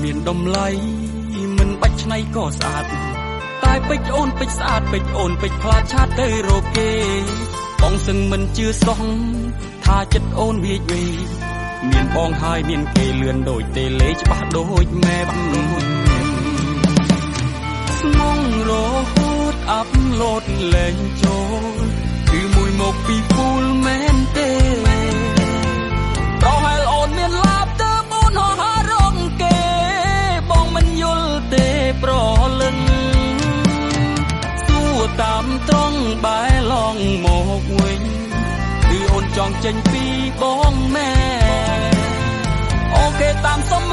មានតម្លៃមិនបាច់ឆ្នៃក៏ស្អាតតែពេជ្រអូនពេជ្រស្អាតពេជ្រអូនពេជ្រខ្លាចឆាតទៅរកគេបងសឹងមិនជឿសោះថាចិត្តអូនវាចវេមានបងហើយមានគេលឿនដូចតេលេច្បាស់ដូចម៉ែបស្មងរហូតអាប់ឡូតលែងចូលគឺមួយមកពីពូលមែនទេប្រហែលអូនមានឡាបទើបអូនហោះរកគេបងមិនយល់ទេប្រលឹងសួរតាមត្រង់បែឡងមកវិញគឺអូនចង់ចេញពីបងមែនអូខេតាមសំ